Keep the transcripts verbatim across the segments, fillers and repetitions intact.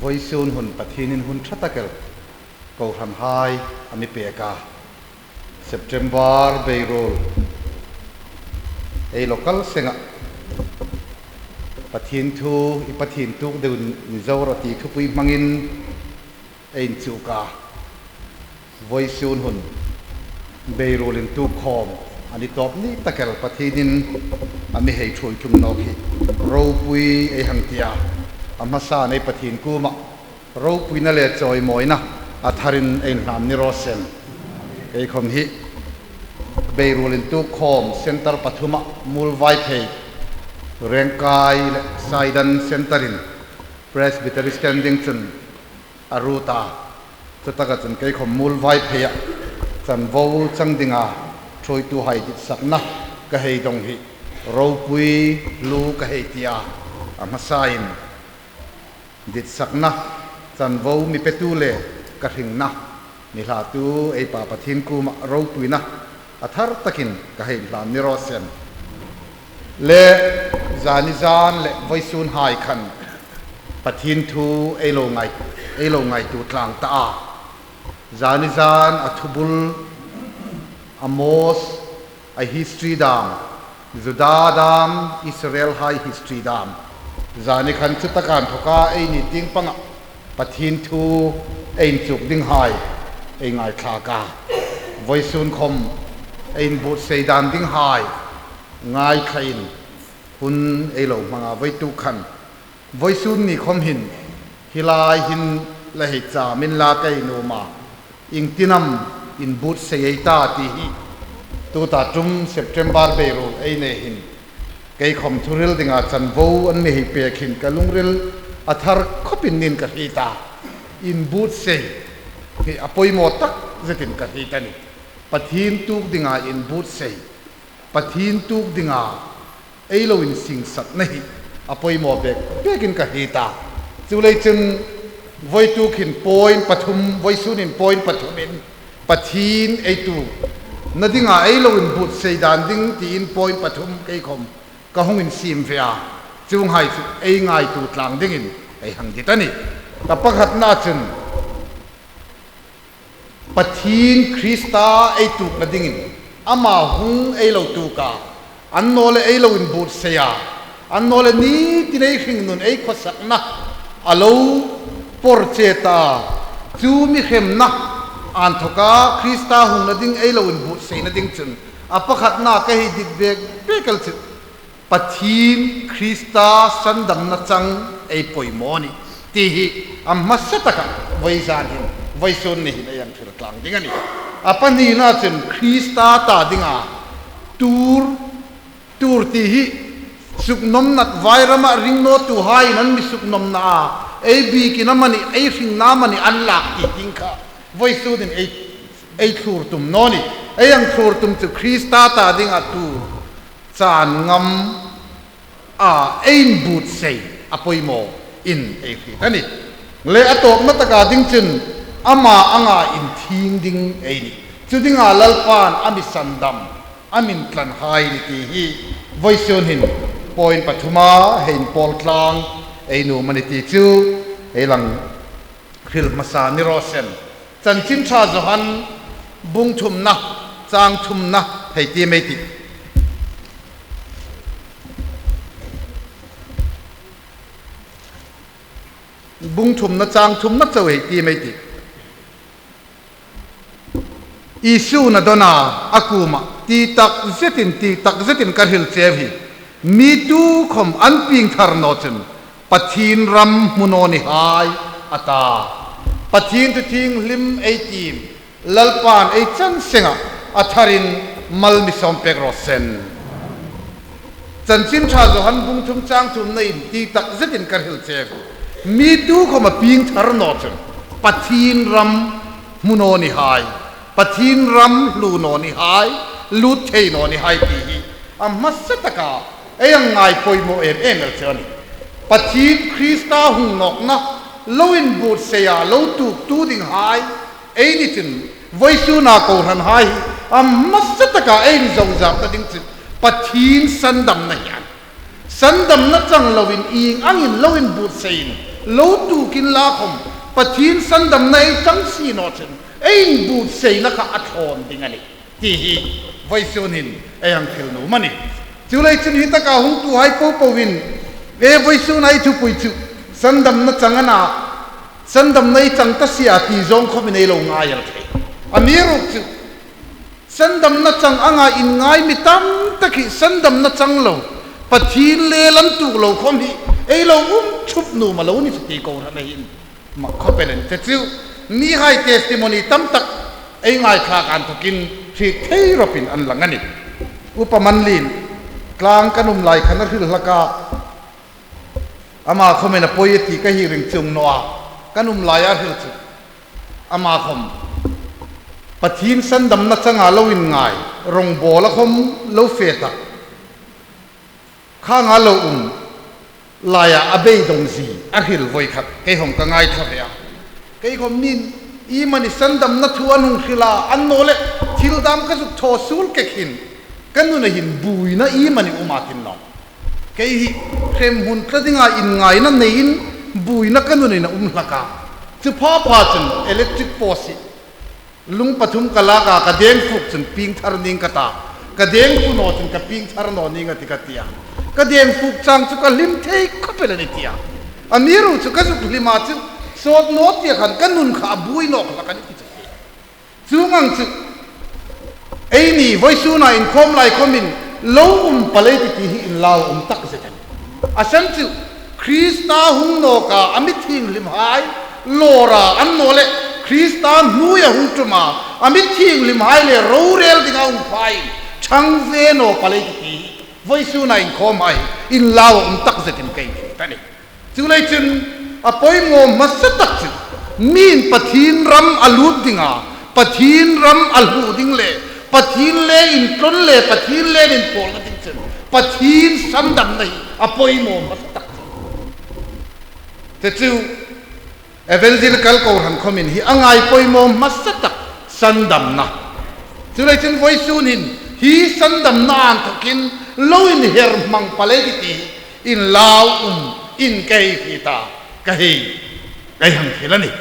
Vawisun hun Pathienin hun ṭha tak el kohranhai a mi pek a. September beiruol ei local senga Pathien thu i Pathien tuk deu ni zo rawh ti thupui hmangin ei inchuk a. Vawisun hun beiruol intuk khawm a ni tawp ni tak el Pathienin a mi hei ṭhuoi tlung nawk hi ropui ei hang ti a. A hmasan ei Pathien kuoma ropuina le chawimawina a tharin ei inhlân ni raw se. Kei khawm hi beiruol intuk khawm centre pathuma Muolvaiphei, Rengkai le Saidan centre-in Presbytery standing chun a ruot a. Chutaka chun kei khawm Muolvaipheia chanvo chang dinga ṭhuoituhai ditsakna ka hei dawng hi ropui hlu ka hei ti a. A hmasain ditsakna, chanvo mi petu le ka hringna mi hlatu ei Pa Pathien kuoma ropuina a thar takin ka hei inhlân ni raw se. Le zanizan le vawisunhai khan Pathien thu ei lo ngai, ei lo ngaituo tlang ta a. Zanizan a thubul Amos a history dam, Juda dam, Israelhai history dam. Zani khan chutaka inthoka eini tieng panga Pathien thu ei inchuk dinghai ei ngaithlak a. Vawisun khawm ei inbuotsai dan dinghai ngaithlain hun ei lo hmang a, vawituk khan vawisun ni khawm hin hi lai hin la hei cham inla ka nuom a, iengtin am inbuotsai ei ta ti hi tuta ṭum September beiruol ei nei hin kei khawm thuhril dinga chanvo an mi hei pek hin ka lungril a thar khawpin ning ka hriet a. Inbuotsai hi a poimaw tak zetin ka hriet a nih. Pathien tuk dinga inbuotsai, Pathien tuk dinga ei lo insingsakna hi a poimaw bek bekin ka hriet a. Chuleiin chun vawituk hin point pathum, vawisunin point pathumin Pathien ei tukna dinga ei lo inbuotsai dan ding tiin point pathum kei khawm ka hung insiem ve a. Chuonghai chu ei ngaituo tlang dingin ei hang dit a nih. A pakhatna chun Pathien Krista ei tukna dingin ama hung ei lo tuk a, annawleh ei lo inbuotsai a, annawleh nitin ei hringnun ei khawsakna a lo porche ta. Chu mi hremna inthoka Krista hungna ding ei lo inbuotsaina ding chun a pakhatna ka hei dit bek bek el chu Pathien Krista sandamna chang ei poimaw a nih ti hi a hmasa taka vawizan hin, vawisun ni hin ei hang hril tlang ding a nih. A pahnina chun Krista ta dinga tuor, tuor ti hi suknomna, vairama ring nawtuhaiin an mi suknomna a, ei biekin amanih, ei hringna amanih an lak ti ding kha vawisunin ei, ei thlur tum naw nih. Ei hang thlur tum chu Krista ta dinga tuor chan ngam a ei inbuotsai a poimaw in ei hriet a nih. Le a tawpna taka ding chun ama anga inthieng ding ei nih. Chu dinga Lalpan a mi sandam, a mi intlanhai a nih ti hi vawisun hin point pathuma hei inpawl tlang ei nuom a nih ti chu ei hang hril hmasa ni raw se. Chanchin Ṭha Johan bung thumna, chang thumna hei tiem ei tih. Bung thumna chang thumna chau hei tiem ei tih. Isun a dawn a, a kuomah, ti tak zetin, ti tak zetin ka hril cheu hi, mi tukhawm an pieng thar naw chun Pathien ram hmu naw ni hai, a ta. Pathien thu thienghlim ei tiem, Lalpan ei chan senga a tharin mal mi sawm pek raw se. Chanchin Ṭha Johan bung thum chang thumnain ti tak zetin ka hril cheu. Mi tukhawm a pieng thar naw chun Pathien ram hmu naw ni hai, Pathien ram hlu naw ni hai, lut thei naw ni hai ti hi a hmasa taka ei hang ngai poimaw em em el chu a nih. Pathien Krista hung nawkna lo inbuotsaia lo tuktu dinghai ei ni chun, vawisuna kohranhai hi a hmasa taka ei inzawngzakna ding chu Pathien sandamna hi a nih. Sandamna chang loin ieng angin lo inbuotsaiin lo tuok inla khawm, Pathien sandamna ei chang si naw chun, ei inbuotsaina kha a thawn ding a nih ti hi vawisun hin ei hang hril nuom a nih. Chuleiin chun hi taka hungtuhai popoin, e, vawisun ei thupui chu sandamna chang a na, sandamna ei chang ta si a ti zawng khawmin ei lo ngai el thei. Amiruokchu sandamna chang anga inngai mi tam tak hi sandamna chang lo, Pathien le la intuok lo khawm hi ei lo um thup nuom a lo ni chu ti kohran a hin mak khawp el a nih. Chu chu mihai testimony tam tak ei ngaithlak a inthawkin hriet thei ropui an lang a nih. Upa Manlien, tlang kan um lai khan a hril hlak a, ama khawmin a poi a ti ka hei ring chuong naw a, kan um lai a hril chu. Ama khawm Pathien sandamna changa lo inngai, rongbawla khawm lo fe ta, khanga lo um laia a beidong zie a hril voi khat kei khawm ka ngaithla ve a. Kei khawm nin iemani sandamna thu an hung hril a, annawleh thil dam ka zuk thaw suol kek hin ka nuna hin buoina iemani um a ti naw. Kei hi hremhmun tla dinga inngaina neiin buoina ka nunin a um hlak a. Chu pha pha chun electric post hi lung pathum ka lak a, ka deng fuk chun pieng thar ning ka ta, ka deng fu naw chun ka pieng thar naw ning a tih ka ti a. Ka deng fuk chang chu ka hlim thei khawp el a nih ti a. Amiruokchu ka zuk hlim a chu sawt naw tia khan ka nun kha a buoi nawk hlak a nih ti chu. Chuong ang chu eini vawisuna inkhawm lai khawmin lo um pal ei ti ti hi inlau um tak zet a nih. A san chu Krista hung nawka a mi thienghlimhai lawra, annawleh Krista hnuoia hung ṭuma a mi thienghlimhai le rorel dinga hung phain ṭhang ve naw pal ei ti ti hi vawisuna inkhawmhai inlau um tak zetin ka inhriet a nih. Chuleiin chun a poimaw hmasa tak chu mi'n Pathien ram a lut dinga, Pathien ram a hluo ding le Pathien le intlawn le Pathien le inpawlna ding chun Pathien sandamna hi a poimaw hmasa tak chu. Chu chu Evangelical kohran khawmin hi a ngai poimaw hmasa tak sandamna. Chuleiin chun vawisun hin hi sandamna a inthawkin lo inher hmang pal ei ti ti inlau um in ka hei hriet a, ka hei, ka hei hang hril a nih.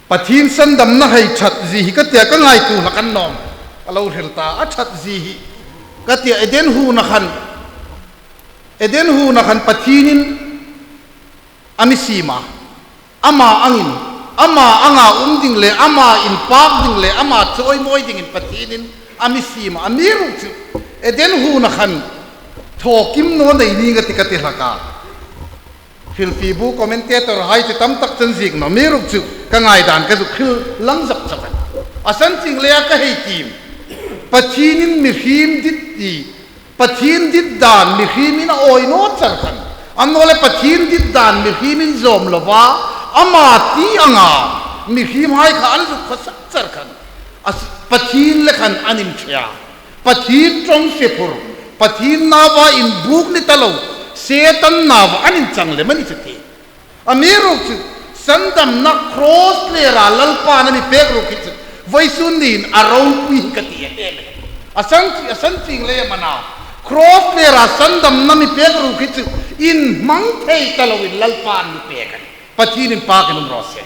Pathien sandamna hei ṭhat zie hi ka tia ka ngaituo hlak annawm. Ka lo hril ta a, ṭhat zie hi ka tia Eden huona khan, Eden huona khan Pathienin a mi siem a, ama angin, ama anga um ding le ama inpak ding le ama chawimawi dingin Pathienin a mi siem a. Amiruokchu Eden huona khan thaw kim naw nei ning a tih ka ti hlak a. Hrilfie bu commentator hai chu tam tak chun ziek naw, amiruokchu ka ngaidan ka zuk hril lang zak zak a. A san ching leia ka hei tiem. Pathienin mihriem dit ti, Pathien dit dan mihriemin a awi naw char khan, annawleh Pathien dit dan mihriemin zawm lova ama ti anga mihriemhai kha an zuk khawsak char khan, a s-, Pathien le khan an inṭhe a. Pathien ṭawng hre phur, Pathien nauva inbuk ni ta lo, Setan nauva an inchang lem a ni chu ti. Amiruokchu sandamna cross lera Lalpan a mi pek ruok hi chu vawisun niin a ropui ka ti a em em. A san chi, a san ching leia am a na, cross lera sandamna mi pek ruok hi chu inhmang thei ta loin Lalpan mi pek a nih. Pathien inpakin um raw se.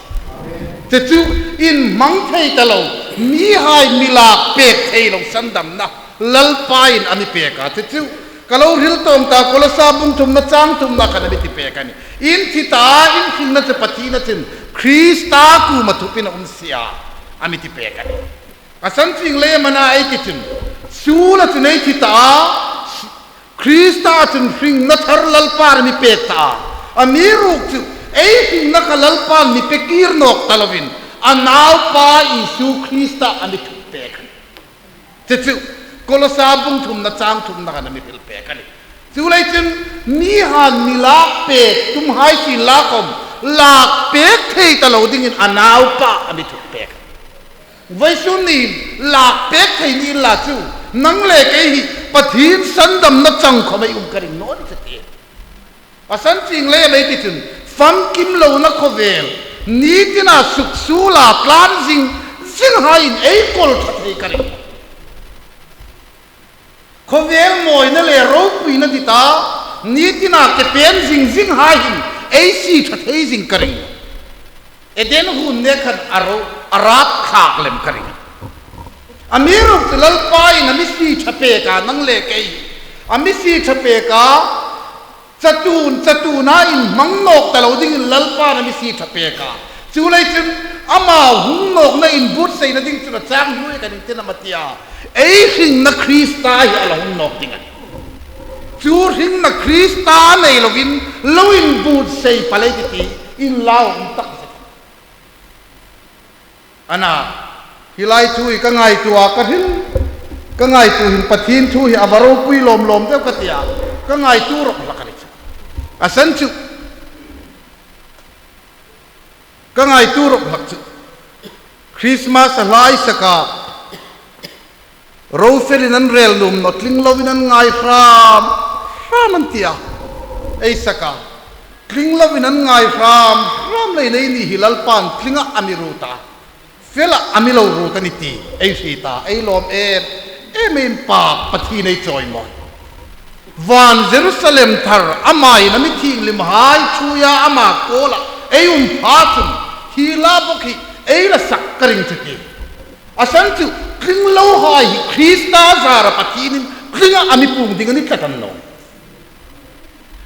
Chu chu inhmang thei ta lo, mihai mi lak pek thei lo sandamna Lalpain a mi pek a. Chu chu ka lo hril tawng ta, Kolosa bung thumna chang thumna khan a mi ti pek a nih. In thi ta, in hringna chu Pathien a chun Krista kuoma thupin a um si a, a mi ti pek a nih. A san ching leia am a na ei ti chun, suola chun ei thi ta a, Krista chun hringna thar Lalpan a mi pek ta a. Amiruokchu ei hringna kha Lalpan mi pe kir nawk ta loin a naupa Isu Krista a mi thut pek a nih. Chu chu Kolosa bung thumna chang thumna khan a mi hril pek a nih. Chuleiin chun mihai mi lak pek tumhai sienla khawm, lak pek thei ta lo dingin a naupa a mi thut pek. Vawisun niin lak pek thei ni inla chu, nang le kei hi Pathien sandamna chang khawm ei um ka ring naw ni chu ti. A san ching leia am ei ti chun, famkim lona khawvel, ni tina suksuola tlan zing zinghaiin ei kawl ṭha thei ka ring. Khawvel mawina le ropuina dit a, ni tina ke pen zing zinghai hin ei sie ṭha thei zing ka ring. Eden huon nek khan a ro, a rat thlak lem ka ring. Amiruokchu Lalpa'n a mi sie ṭha pek a, nang le kei. A mi sie ṭha pek a, chatuon, chatuona inhmang nawk ta lo dingin Lalpa'n a mi sie ṭha pek a. Chuleiin chun ama hung nawkna inbuotsaina ding chun a chang hnuoi kan inti naw am a tia. Ei hringna Krista hi a la hung nawk ding a nih. Chu hringna Krista nei lovin lo inbuotsai pal ei ti ti inlau um tak zet. Ana, hi lai thu hi ka ngaituo a ka hril, ka ngaituo hin Pathien thu hi a va ropui lawm lawm deu ka tia, ka ngaituo rawp hlak a ni chu. A san chu, ka ngaituo rawp hlak chu. Christmas a hla ei sak a, ro felin an rel nuom naw, tling lovin an ngai hram hram an tia. Ei sak a, tling lovin an ngai hram hram leiin eini hi Lalpa'n tlinga a mi ruot a, fela a mi lo ruot a nih ti ei hriet a, ei lawm em em, ei inpak Pathien ei chawimawi. Van Jerusalem thar ama'n a mi thienghlimhai ṭhuoia ama kuoma ei um pha chun hi la bawk hi ei la sak ka ring chu ti. A san chu, tling lohai hi Krista zara Pathienin tlinga a mi puong ding a ni tlat a ni naw.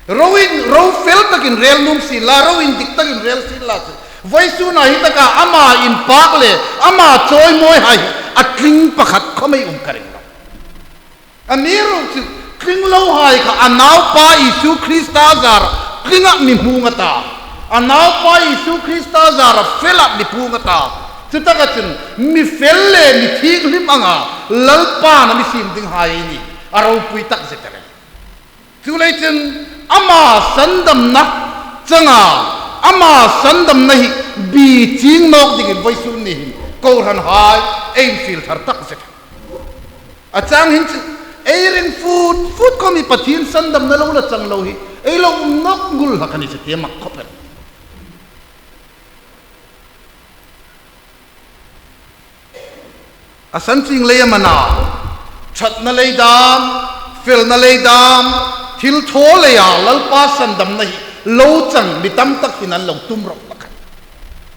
Ro in, ro fel takin rel nuom sien la, ro indik takin rel sien la chu, vawisuna hi taka ama inpak le ama chawimawihai hi a tling pakhat khom ei um ka ring nawh. Amiruokchu, tling lohai kha a naupa Isu Krista zara tlinga mi hmu a ta, a naupa Isu Krista zara fela mi hmu a ta. Chutaka chun mi fel le mi thienghlim anga Lalpa'n a mi siem dinghai ei ni, a ropui tak zet a nih. Chuleiin chun ama sandamna changa, ama sandamna hi bi chieng nawk dingin vawisun ni hin kohranhai ei infiel thar tak zet. A chang hin chu, ei ring fut fut khom hi Pathien sandamna lo la chang lo hi ei lo um nawk ngul hlak a ni chu ti mak khop el. A san chu ieng leia am a na, ṭhatna lei dam, felna lei dam, thil thaw leia Lalpa sandamna hi lo chang mi tam tak hin an lo tum rawp hlak a.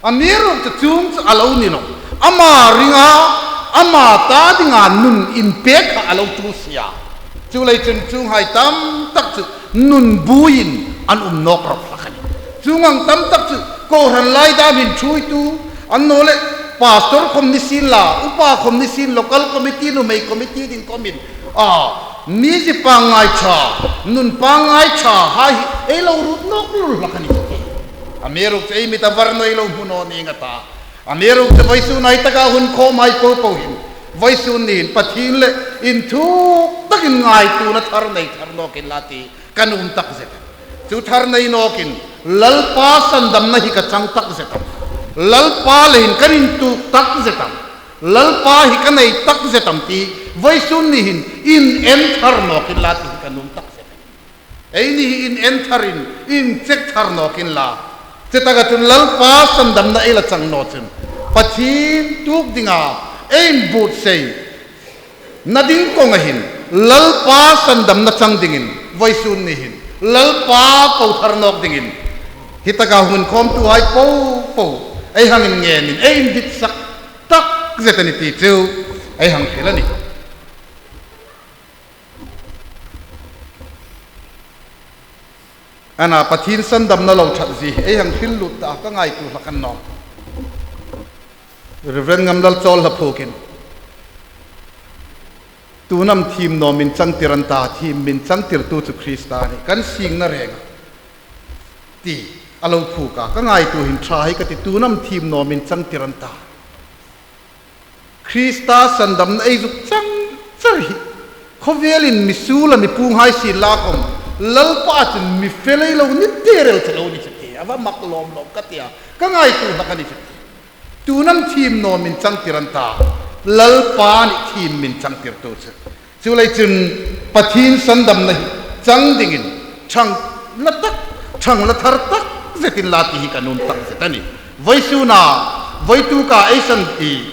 Amiruokchu chuong chu a lo ni naw. Ama ringa, ama ta dinga nun inpek kha a lo ṭul si a. Chuleiin chun chuonghai tam tak chu nun buoiin an um nawk rawp hlak a nih. Chuong ang tam tak chu kohran lai dam hin ṭhuoitu, annawleh pastor khom ni sien la, upa khom ni sien, local committee, nuhmei committee ding khomin, a, mizie pangngai ṭha, nun pangngai ṭha hai hi ei lo ruot nawk lul hlak a ni chu ti. Amiruokchu ei mit a var naw, ei lo hmu naw ning a ta. Amiruokchu vawisun ni taka hun khom hai po po hin, vawisun ni hin Pathien le inthuk takin ngaituona thar nei thar nawk inla ti ka nuom tak zet. Chu thar nei nawkin Lalpa sandamna hi ka chang tak zet a. Lalpa le hin kan intuok tak zet a. Lalpa hi ka nei tak zet am ti vawisun ni hin in en thar nawk inla ti hi ka nuom tak zet. Eini hi in en tharin, in check thar nawk inla. Chutaka chun Lalpa sandamna ei la chang naw chun Pathien tuok dinga ei inbuotsai na ding kawnga hin Lalpa sandamna chang dingin vawisun ni hin Lalpa ko thar nawk dingin hi taka hun khomtuhai po po ei hang inngenin ei inditsak tak zet a nih ti chu ei hang hril a nih. Ana, Pathien sandamna lo ṭhat zie ei hang hril lut ta, ka ngaituo hlak a ni naw. Reverend Ngamlal Chawl hla phukin, "Tu'n am thiem naw min changtir an ta, thiem min changtirtu chu Krista a nih, kan singna renga," ti a lo phuk a, ka ngaituo hin ṭha hai ka ti, "Tu'n am thiem naw min changtir an ta." Krista sandamna ei zuk chang char hi khawvelin misuol a mi puong hai sien la khom, Lalpa chun mi fel ei lo ni, ti rel che lo ni chu ti, a va mak lawm lawm ka tia, ka ngaituo hlak a ni chu ti. "Tu'n am thiem naw min changtir an ta, Lalpa a nih thiem min changtirtu chu." Chuleiin chun Pathien sandamna hi chang dingin ṭhang la tak, ṭhang la thar tak zet inla ti hi ka nuom tak zet a nih. Vawisuna, vawituk a ei san ti,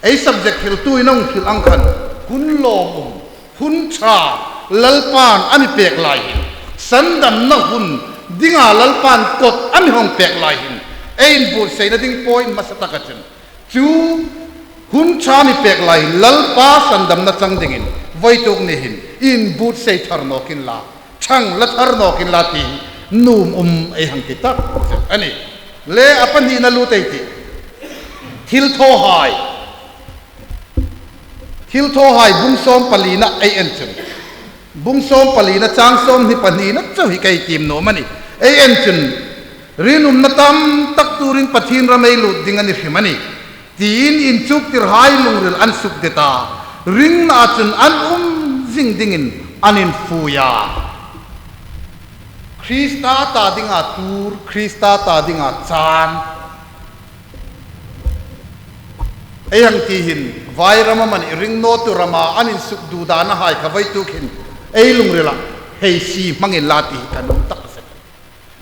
ei subject hriltu in hung hril ang khan, hun lawmum, hun ṭha Lalpan a mi pek lai hin sandamna hun dinga Lalpan kot a mi hawng pek lai hin, ei inbuotsaina ding point hmasa taka chun, chu hun ṭha mi pek lai hin Lalpa sandamna chang dingin voituk ni hin inbuotsai thar nawk inla, ṭhang la thar nawk inla ti nuom um ei hang ti tak zet a nih. Le a pahnina lut ei tih. Thilthawhai. Thilthawhai bung sawm palina ei en chun, bung sawm palina chang sawmhni pahnina chau hi ka tiem nuom a nih. Ei en chun, rinumna tam tak tuorin Pathien ram ei lut ding a ni hrim a nih, tiin inchuktirhai lungril an sukdet a, ringna chun an um zing dingin an infuoi a. Krista ta dinga tuor, Krista ta dinga chân. Ei hang ti hin, vai ram amanih, ringnawtu rama an insukdudanahai kha voituk hin ei lungrila hei sie hmang inla ti hi ka nuom tak zet.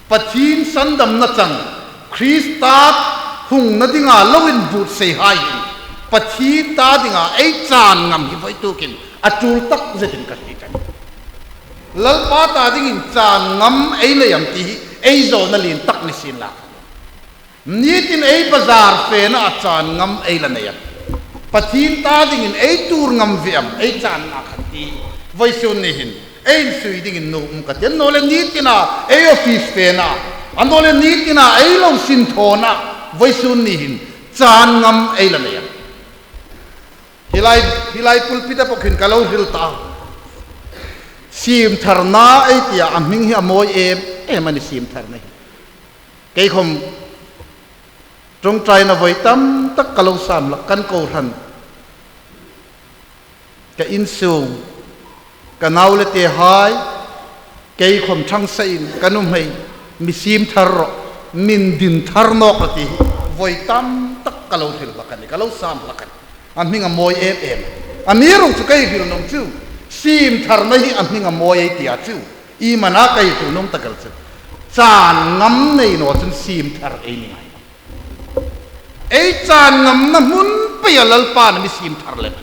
Pathien sandamna chang, Krista hungna dinga lo inbuotsaihai hin, Pathien ta dinga ei chân ngam hi voitukin a tul tak zetin ka hriet a nih. Lalpa ta dingin chân ngam ei nei am ti hi ei zawna lien tak ni sienla. Nitin ei bazar fena a chân ngam ei la nei am? Pathien ta dingin ei tuor ngam ve am ei chânna kha ti? Voisun ni hin ei insui dingin nuom um ka ti a, annawleh nitina ei office fena, annawleh nitina ei lo sinthawna, voisun ni hin chân ngam ei la nei am? Hi lai, hi lai pulpit-a bawk hin ka lo hril ta. Siemtharna ei tia, a hming hi a mawi em em a nih, siemtharna hi. Kei khawm ṭawngṭaina voi tam tak ka lo sam hlak, kan kohran, ka insung, ka nau le tehai, kei khawm ṭhang sain ka nuhmei, mi siemthar rawh, min din thar nawk rawh ti hi voi tam tak ka lo hril hlak a nih, ka lo sam hlak a nih. A hming a mawi em em. Amiruokchu ka hril nuom chu, siemtharna hi a hming a mawi ei tia chu, iem a na ka hril nuom tak el chu, chân ngam nei naw chun siemthar ei ni ngai. Ei chân ngamna hmun peia Lalpan a mi siemthar lem.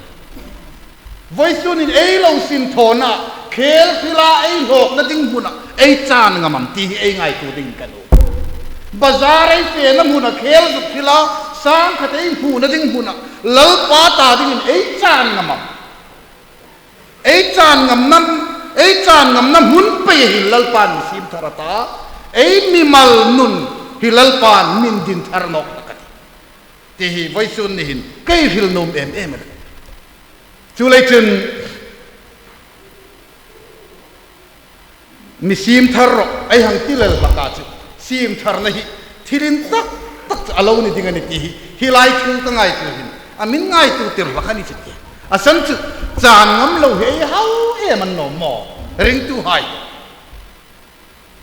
Voisunin ei lo sinthawna, khêl hrila ei hlawkna ding hmuna ei chân ngam am ti hi ei ngaituo dingin ka nuom. Bazar ei fena hmuna, khêl zuk hrila, sangkhat ei hmuna ding hmuna, Lalpa ta dingin ei chân ngam am? Ei chân ngamna, ei chân ngamna hmun peia hin Lalpan mi siemthar a ta, ei mimal nun hi Lalpan min din thar nawk tak a tih ti hi voisun ni hin ka hril nuom em em a nih. Chuleiin chun, mi siemthar rawh, ei hang ti lel hlak a chu, siemtharna hi thil intak tak chu a lo ni ding a nih ti hi, hi lai thu ka ngaituo hin a min ngaituotir hlak a ni chu ti. A san chu, chân ngam lo hi ei hau em a ni naw maw, ringtuhai?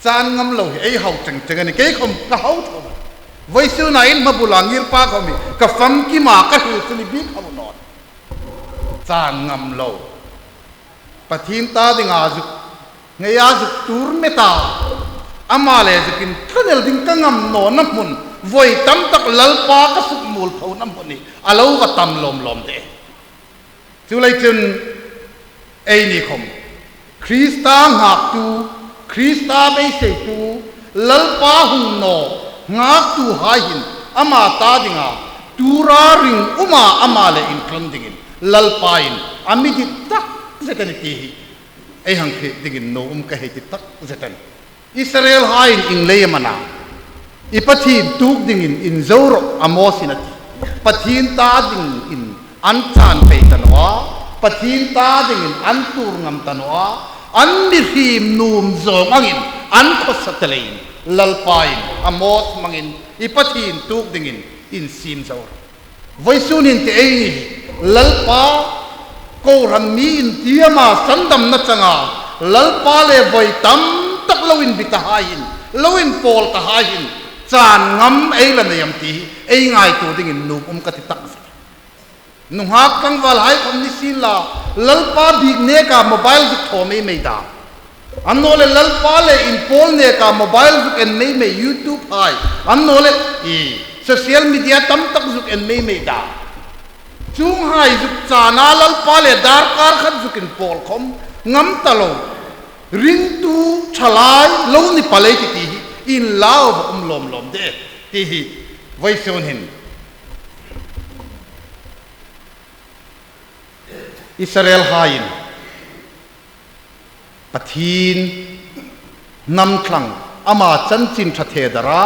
Chân ngam lo hi ei hau cheng cheng a nih, kei khawm ka hau tho. Voisuna in hma bula ngirpa khawm hi ka famkima ka hril chu ni bik hau naw. Chân ngam lo. Pathien ta dinga zuk, ngeia zuk tuor met a, ama le zuk inthlan el ding ka ngam nawna hmun, voi tam tak Lalpa ka sukmuolphona hmun hi a lo va tam lawm lawm de. Chuleiin chun, eini khawm, Krista nghaktu, Krista beiseitu, Lalpa hung naw nghaktuhai hin ama ta dinga tuora ring uma ama le intlan dingin Lalpain a mi dit tak zet a nih ti hi ei hang hriet dingin nuom um ka hei ti tak zet a nih. Israelhaiin ieng lei am a na, i Pathien tuok dingin inzo rawh, Amosin a ti. Pathien ta dingin an chân pei ta naw a, Pathien ta dingin an tuor ngam ta naw a, an mihriem nuom zawng angin an khawsa ta leiin Lalpain Amos hmangin i Pathien tuok dingin insiem zo rawh. Voisunin te ei ni, Lalpa, kohran mi inti ama sandamna changa Lalpa le voi tam tak lo inbi tahai hin, lo inpawl tahai hin chân ngam ei la nei am ti hi ei ngaituo dingin nuom um ka ti tak zet. Nunghak tlangvalhai khawm ni sienla, Lalpa biek neka mobile zuk thaw mei mei dam, annawleh Lalpa le inpawl neka mobile zuk en mei mei, YouTube hai, annawleh i social media tam tak zuk en mei mei dam, chuonghai zuk châna Lalpa le darkar khat zuk inpawl khawm ngam ta lo. Ringtu ṭhalai lo ni pal ei ti ti hi inlau a um lawm lawm de ti hi vawisun hin Israel haiin Pathien hnam thlang, ama chanchin ṭha thedara,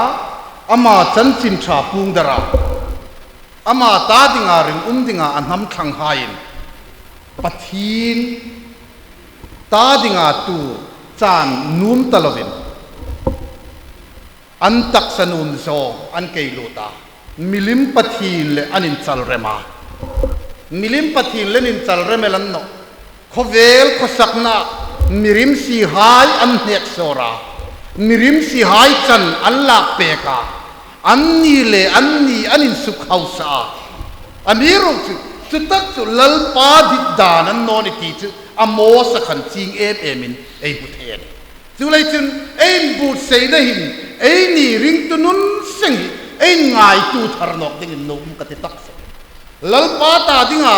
ama chanchin ṭha puongdara, ama ta dinga ringum dinga a hnam thlang haiin Pathien ta dinga tu chan nuom ta lovin an taksa nuom zawng an kei lut a. Milim pathien le an inchal rem a. Milim pathien le an inchal rem el an naw. Khawvel khawsakna mi rimsi hai an hnek sawr a. Mi rimsi hai chan an lak pek a. Anni le anni an insuk hausa a. Amiruokchu, chu tak chu Lalpa dit dan a ni naw ni ti chu a mawsa khan chieng em emin ei hmu thei a nih. Chuleiin chun ei inbuotsaina hin eini ringtu nun seng hi ei ngaituo thar nawk dingin nuom ka ti taksa. Lalpa ta dinga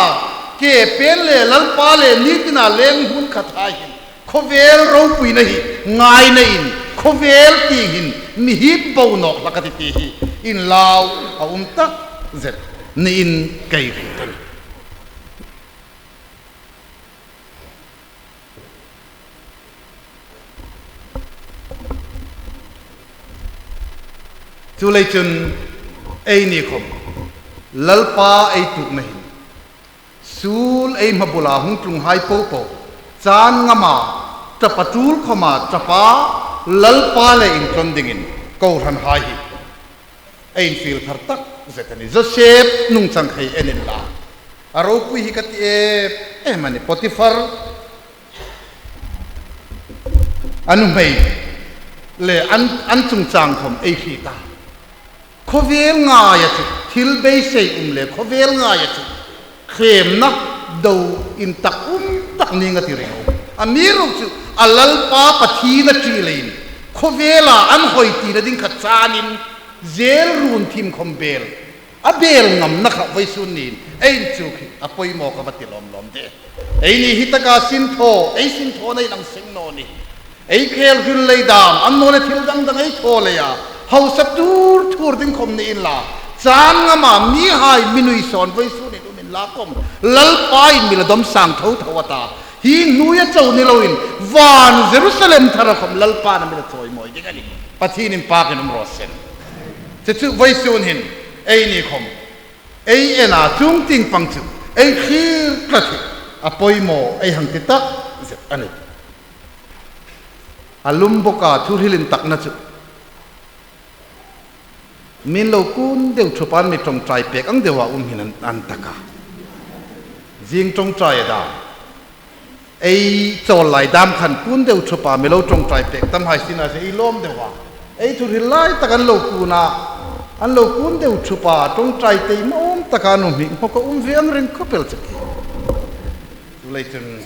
ke pen le Lalpa le ni tina leng hun khat hai hin khawvel ropuina hi ngaina in khawvel tieng hin mi hip bo nawk hlak a ti ti hi inlau a um tak zet niin kei hriet a nih. Chuleiin chun eini khom Lalpa ei tuokna hin suol ei hmabula hung tlung hai popo chan ngama tapa tul khoma tapa Lalpa le intlon dingin kohran hai hi ei infiel thar tak zet a nih. Joseph nungchang khai en inla, a ropui hi ka ti em em a nih. Potiphar a nuhmei le an, an chungchang khom ei hriet a. Khawvel ngaia chu thil beisei um le khawvel ngaia chu khemna do intak um tak ning a ti ring a um. Amiruokchu a Lalpa Pathien a ṭi leiin khawvela an hoi tina ding kha chanin zel run thim khom bel a bel ngamna kha vawisun niin ei inchuk hi a poimaw ka va ti lawm lawm de. Eini hi taka sinthaw, ei sinthawna inang seng naw nih. Ei khel hril lei dam, annawleh thil dang dang ei thaw leia hausa tur tur ding khom ni inla, chan ngama mihai mi nui sawn vawisun in um inla khom Lalpa'n mi la dom sang tho tho a ta. Hi hnuoia chau ni loin van Jerusalem thara khom Lalpa'n a mi la chawimawi ding a nih. Pathien inpakin um raw se. Chu chu vawisun hin eini khom ei ena chung tieng pang chu ei khir tlat hi a poimaw ei hang ti tak zet a nih. A lum bawka thu hril intakna chu min lo kun deu ṭhupa an mi ṭawngṭai pek ang deua um hin an, an tak a. Zing ṭawngṭai a dam. Ei chawl lai dam khan kun deu ṭhupa mi lo ṭawngṭai pek tam hai sina se ei lawm deu a. Ei thu hril lai tak an lo kun a, an lo kun deu ṭhupa ṭawngṭai tei mawm taka an um hi ngawk a um ve ang reng khawp el chu. Chuleiin chun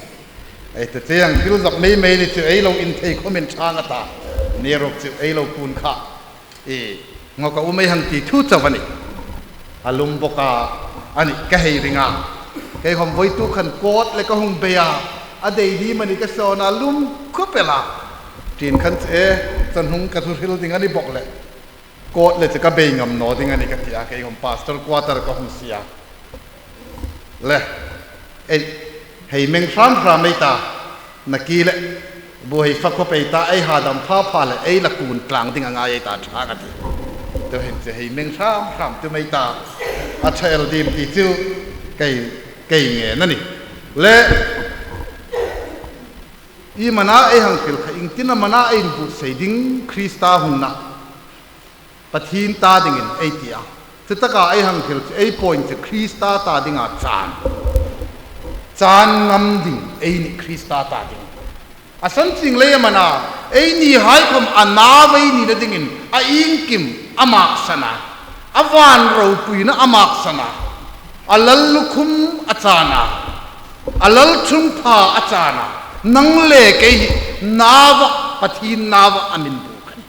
ei ta che ang thil zak mei mei ni chu ei lo inthei khom in ṭhang a ta. Amiruokchu ei lo kun kha i ngawk a um ei hang ti thu chau a nih. A lum bawka a nih ka hei ring a. Kei khom voituk khan coat le ka hung bei a. A dei hi mani ka sawn a lum khawp el a. Tin khan che, chan hung ka thu hril ding a ni bawk le. Coat le chu ka bei ngam naw ding a nih ka ti a, kei khom pastor quarter ka hung sie a. Le, ei, hei meng hram hram ei ta, na ki le, bu hei fa khawp ei ta, ei hadam pha pha le, ei la kun tlang ding a ngai ei ta ṭhang a ti. Tu hin chu hei meng hram hram tu mei ta, a ṭha el dim ti chu, kei, kei ngen a nih. Le, i mana ei hang hril kha, iengtin am a na ei inbuotsai ding Krista hungna. Pathien ta dingin ei ti a. Chu taka ei hang hril chu ei point chu Krista ta dinga chan. Chan ngam ding ei nih Krista ta ding. A san ching lei am a na, eini hai khom a nau ei nina dingin a iengkim a maksan a. A van ropuina a maksan a. A lal lukhum a chan a. A lal chungpha a chan a. Nang le kei hi nauva, Pathien nauva a min buk a nih.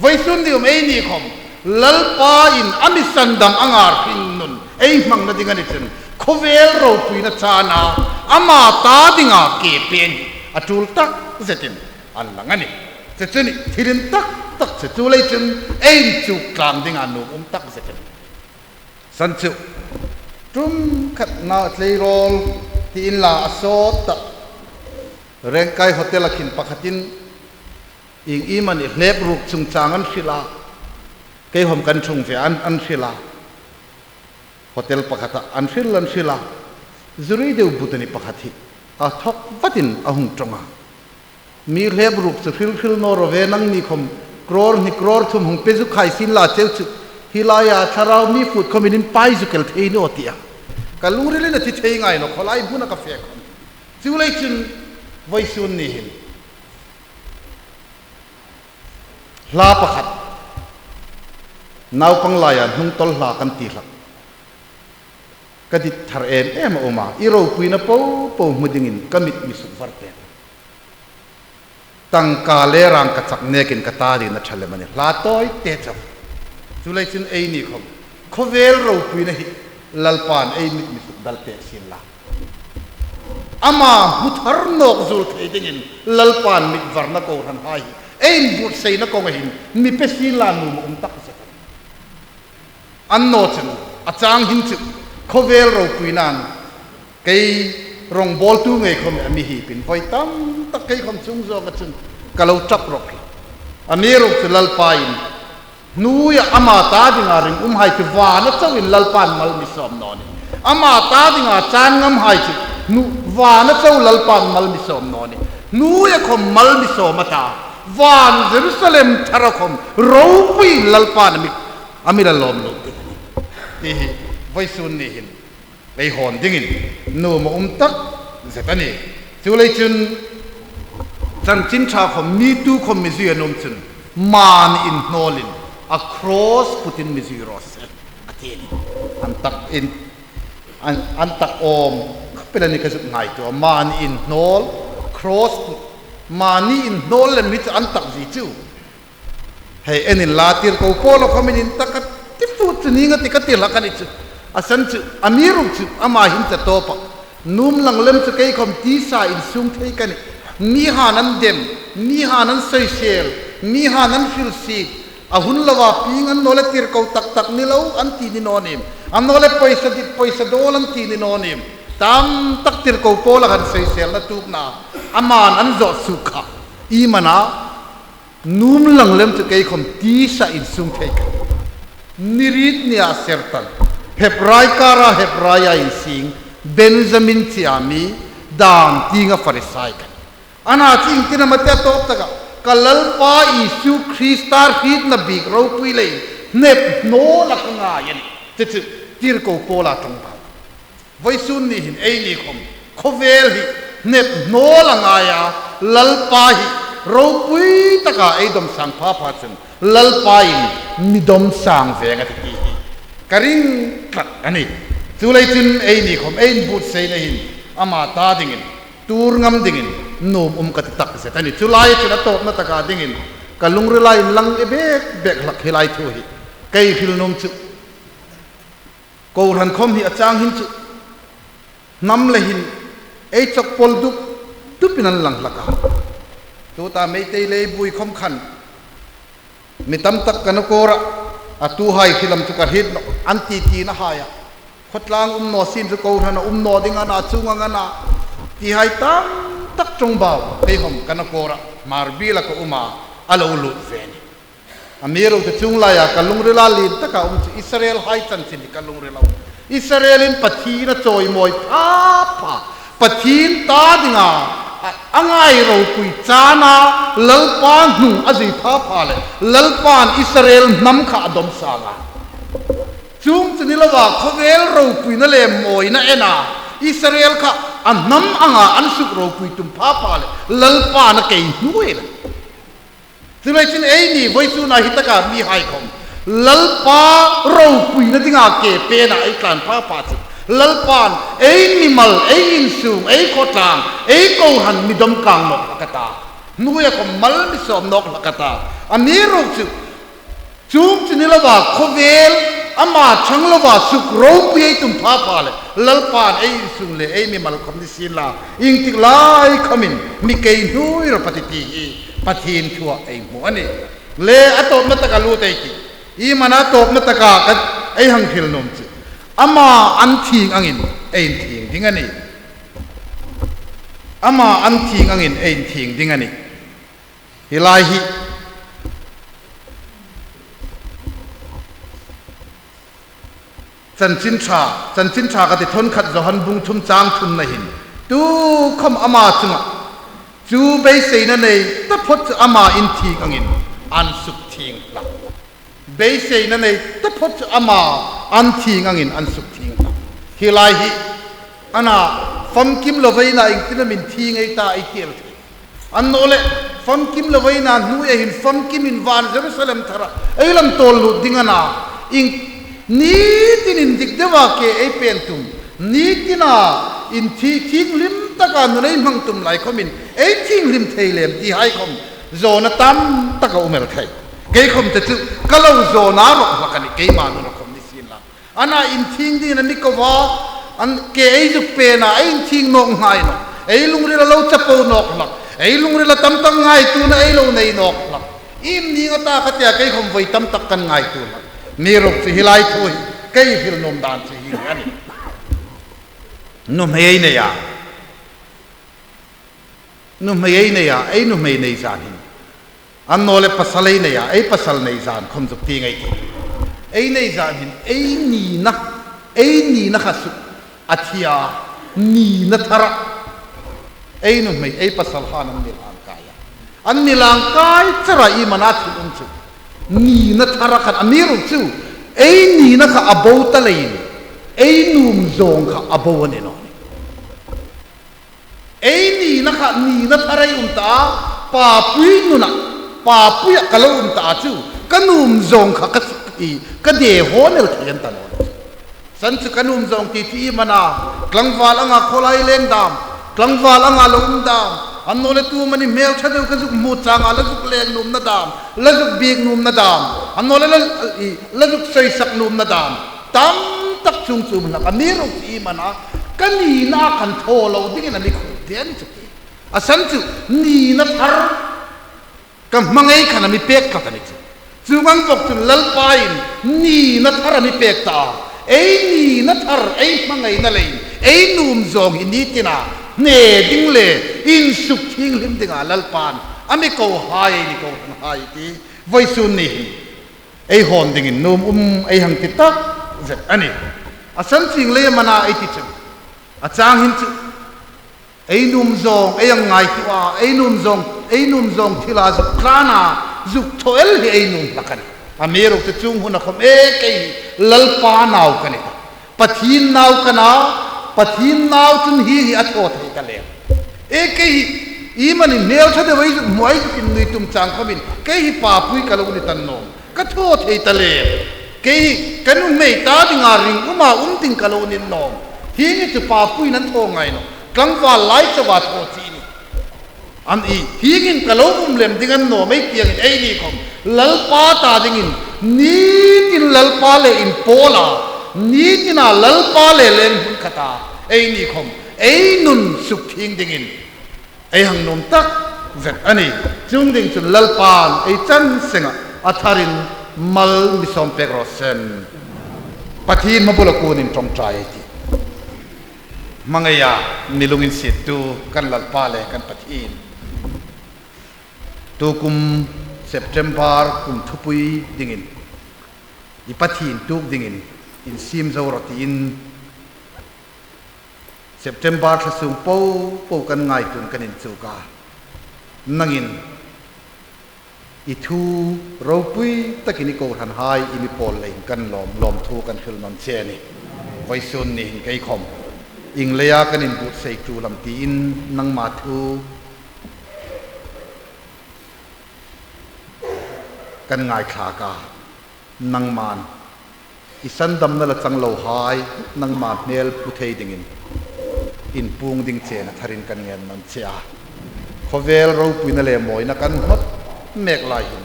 Vawisun ni um eini khom Lalpa'n a mi sandam anga hringnun ei hmangna ding a ni chun khawvel ropuina chana ama ta dinga ke pen hi a tul tak zetin an lang a nih. Chu chu ni thil intak tak chu, chuleiin chun ei inchuk tlang dinga nuom um tak zet a nih. San chu, tum khat na tleirawl ti inla a sawt tak. Rengkai hotel-a khin pakhatin ieng iemani hlep ruk chungchang an hril a. Keihom kan ṭhung ve an, an hril a. Hotel pakhata an hril, an hril a. Zu rei deu but a ni pakhat hi. A thawk vatin a hung ṭawng a. Mi hlep ruk chu hril hril naw ro ve, nangni khom crore hni crore thum hung pe zu khai sien la cheu chu, hi laia thlarau mi fut khomin in pai zu kel thei naw ti a. Ka lungrilin a thi thei ngai naw, khawlai hmuna ka fe khom. Chuleiin chun vawisun ni hin hla pakhat naupang laia hnungtawl hla kan ti hlak. Ka dit thar em em a um a, i ropuina po po hmu dingin ka mit mi suk var pek. Tangka le rang ka chak nekin ka ta dingin a ṭha lem a nih, hla tawi te chau. Chuleiin chun eini khom khawvel ropuina hi Lalpan ei mit mi suk dal pek sien la. Ama hmu thar nawk zuol thei dingin Lalpan mit varna kohranhai hi ei inbuotsaina kawnga hin mi pe sien la nuom a um tak zet. Annaw chun, a chang hin chu, khawvel ropuina'n kei rongbawltu ngei khom a mi hipin, voi tam tak kei khom chung zawnga chun ka lo ṭap rawp hlak. Amiruokchu Lalpa'n hnuoia ama ta dinga ringumhai chu vana chauin Lalpa'n mal mi sawm naw nih. Ama ta dinga chân ngamhai chu hnu, vana chau Lalpa'n mal mi sawm naw nih. Hnuoia khom mal mi sawm a ta. Van Jerusalem thara khom ropuiin Lalpa'n a mi, a mi la lawm lut ding a nih. Ti hi vawisun ni hin ei hawn dingin nuom a um tak zet a nih. Chuleiin chun chanchin ṭha khom mi tu khom mi zui a nuom chun mani inhnawlin a cross putin mi zui raw se a ti a nih. An tak in, an, an tak awm khawp el a ni ka zuk ngaituo a, mani inhnawl, cross put, mani inhnawl lem hi chu an tak zie chu. Hei, en inla, tirko Paula khomin in tak a ti fut chu ning a ti ka ti hlak a ni chu. A san chu, amiruokchu ama hin chu a tawp a. Nuom lang lem chu kei khom tisa insung thei ka nih. Mihan an dem, mihan an soisel, mihan an hrilsiet. A hun loa pieng an naw le tirko tak tak ni lo an ti ni naw nim. An naw le poisa dit, poisa dawl an ti ni naw nim. Tam tak tirko Paula khan soiselna tuokna. Aman an zawt suk kha. Iemani a nuom lang lem chu kei khom tisa insung thei ka nih. Ni riet nia ser tan. Hebrai kara Hebrai-a insing, Benjamin chea mi, dam tienga Farisai ka nih. Ana ching tina mate tawp taka, ka Lalpa Isu Krista hrietna bik ropui lei, hnep hnawl a ka ngai a nih. Chu chu, tirko Paula ṭawngbau. Vawisun ni hin eini khom, khawvel hi hnep hnawl a ngai a, Lalpa hi ropui taka ei dawm sang pha pha chun, Lalpa'n mi dawm sang ve a ti ti hi ka ring tlat a nih. Chuleiin chun eini khom ei inbuotsaina hin ama ta dingin, tuor ngam dingin, nuom um ka ti tak zet a nih. Chu lai chun a tawpna taka dingin, ka lungrila inlang e bek bek hlak hi lai thu hi. Kei hril nuom chu, kohran khom hi a chang hin chu, hnam le hin, ei chawk pawl dup dupin an lang hlak a. Tuta Meitei le bui khom khan, mi tam tak ka na kawra, a tuhai khi lam chu ka hriet naw, an ti tina hai a. Khawtlang um naw sien chu kohrana um naw ding a na, chunga a na. Tihai tam tak ṭawngbau, kei khom ka na kawra, Hmarbiela ka um a, a lo lut ve a nih. Amiruokchu chuong laia ka lungrila lien taka um chu Israelhai chanchin hi ka lungrila um. Israelin Pathien a chawimawi pha pha. Pathien ta dinga a, a ngai ropui chana Lalpa hnung a zui pha pha le Lalpan Israel hnam kha a dawm sang a. Chuong chu ni loa khawvel ropuina le mawina ena Israel kha a hnam anga an suk ropui tum pha pha le Lalpan a kei hnuoi le. Chuleiin chun eini vawisuna hi taka mihai khom Lalpa ropuina dinga ke pena ei tlan pha pha chu, Lalpan ei mimal, ei insung, ei khawtlang, ei kohran mi dawm kang nawk hlak a ta. Hnuoia khom mal mi sawm nawk hlak a ta. Amiruokchu, chuong chu ni loa khawvel Ama chang lova suk ropui ei tum pha pha le, Lalpan ei insung le ei mimal khom ni sien la, ieng tik lai khomin mi kei hnuoi rawh a ti ti hi Pathien thua ei hmu a nih. Le a tawpna taka lut ei tih. Iem a na tawpna taka ka, ei hang hril nuom chu, ama an thieng angin ei inthieng ding a nih. Ama an thieng angin ei inthieng ding a nih. Hi lai hi Chanchin Ṭha, Chanchin Ṭha ka ti, thawnkhat Johan bung thum chang thumna hin, tukhom ama chunga chu beiseina nei taphot chu ama inthieng angin an sukthieng hlak. Beiseina nei taphot chu ama an thieng angin an sukthieng hlak. Hi lai hi a na, famkim loveina ieng tin am inthieng ei ta ei ti el thei. Annawleh, famkim loveina hnuoia hin famkimin van Jerusalem thara ei lam tawl lut ding a na, ieng, ni tin indik deua ke ei pên tum, ni tina inthieng, thienghlim taka nun ei hmang tum lai khomin ei thienghlim thei lem ti hai khom zawna tam tak a um el thei. Kei khom te chu ka lo zawna rawh hlak a nih, keima nuna khom ni sien la. A na, inthieng dingin a mi ko a, an ke ei zuk pên a, ei inthieng nawk hnai nawh. Ei lungrila lo chapo nawk hlak. Ei lungrila tam tak ngaituona ei lo nei nawk hlak. Iem ni nga ta ka tia, kei khom voi tam tak kan ngaituo hlak. Amiruokchu hi lai thu hi kei hril nuom dan chu hi a nih. Nuhmei ei nei a. Nuhmei ei nei a, ei nuhmei nei zan hin. Annawleh pasal ei nei a, ei pasal nei zan khom zuk ti ngei ti. Ei nei zan hin, ei nina, ei nina kha suk a thi a, nina thara ei nuhmei, ei pasalhaiin an mi lang kai a. An mi lang kai chara iem a na thil um chu, nina thara khan, amiruokchu ei nina kha a bo ta leiin ei nuom zawng kha a bo a ni nawh. Ei nina kha, nina thar ei um ta a, papui nuna, papuia ka lo um ta a chu, ka nuom zawng kha ka suk i, ka de hawn el thei an ta nawh. San chu ka nuom zawng ti chu iem a na, tlangval anga khawlai leng dam, tlangval anga lo um dam, annawleh tu amani hmel ṭha deu ka zuk hmu changa la zuk leng nuomna dam, la zuk biek nuomna dam, annawleh la, i, la zuk soisak nuomna dam tam tak chuong chu um hlak. Amiruokchu iem a na, ka nina khan thaw lo dingin a mi khum te a ni chu ti. A san chu nina thar ka hmangai khan a mi pek tlat a ni chu. Chuong ang bawk chun Lalpain nina thar a mi pek ta a. Ei nina thar ei hmangaina leiin ei nuom zawng hi ni tina hne ding le insukthienghlim dinga Lalpan a mi kohai, ei mi kohai ti vawisun ni hin ei hawn dingin nuom um ei hang ti tak zet a nih. A san chu ieng leiin am a na ei ti chu, a chang hin chu, ei nuom zawng ei hang ngaituo a, ei nuom zawng, ei nuom zawng thila zuk tlana zuk thaw el hi ei nuom hlak a nih. Amiruokchu chuong huna khom, e, kei hi Lalpa nau ka nih. Pathien nau ka nih a, Pathien nau chun hi hi a thaw thei ta lem. E, kei hi, iem a ni, hmel ṭha deu ei zuk hmu, ei zuk innui tum chang khomin, kei hi papui ka lo ni ta nawh. Ka thaw thei ta lem. Kei hi ka nuhmei ta dinga ringuma um ding ka lo ni nawh. Hi ni chu papuiin an thaw ngai nawh. Tlangval lai chauva thaw chi ni. An i, hi ngin ka lo um lem ding a ni nawh, ei ti angin ei ni khom Lalpa ta dingin, ni tin Lalpa le inpawl a, ni tina Lalpa le leng hun khata ei ni khom, ei nun sukthieng dingin ei hang nuom tak zet a nih. Chuong ding chun Lalpan ei chan senga a tharin mal mi sawm pek raw se. Pathien hmabula kunin ṭawngṭai ei tih. Hmangaia mi lunginsiettu kan Lalpa le kan Pathien, tukum September kum thupui dingin i Pathien tuok dingin insiem zo rawh tiin September thla sung po po kan ngaituon kan inchuk a. Nangin i thu ropui takin i kohranhai i mi pawl leiin kan lawm, lawmthu kan hril nawn che a nih. Vawisun ni hin kei khom ieng leia kan inbuotsai tu lam tiin nangma thu kan ngaithlak a. Nangman i sandamna la chang lohai nangma hmel pu thei dingin inpuong ding chena tharin kan ngen nawn che a. Khawvel ropuina le mawina kan hnawt mek lai hin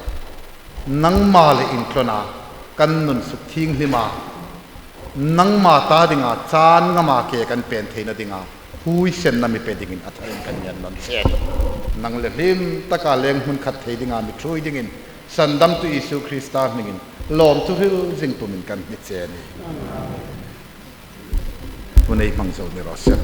nangma le in tlona kan nun sukthienghlim a, Nangma ta dinga chân ngama ke kan pên theina dinga huoisenna mi pe dingin a tharin kan ngen nawn che. Nang le hlim taka leng hmun khat thei dinga mi ṭhuoi dingin Sandamtu Isu Krista hmingin lawmthu hril zing tumin kan hni che a nih. Hun ei hmang zo ni raw se.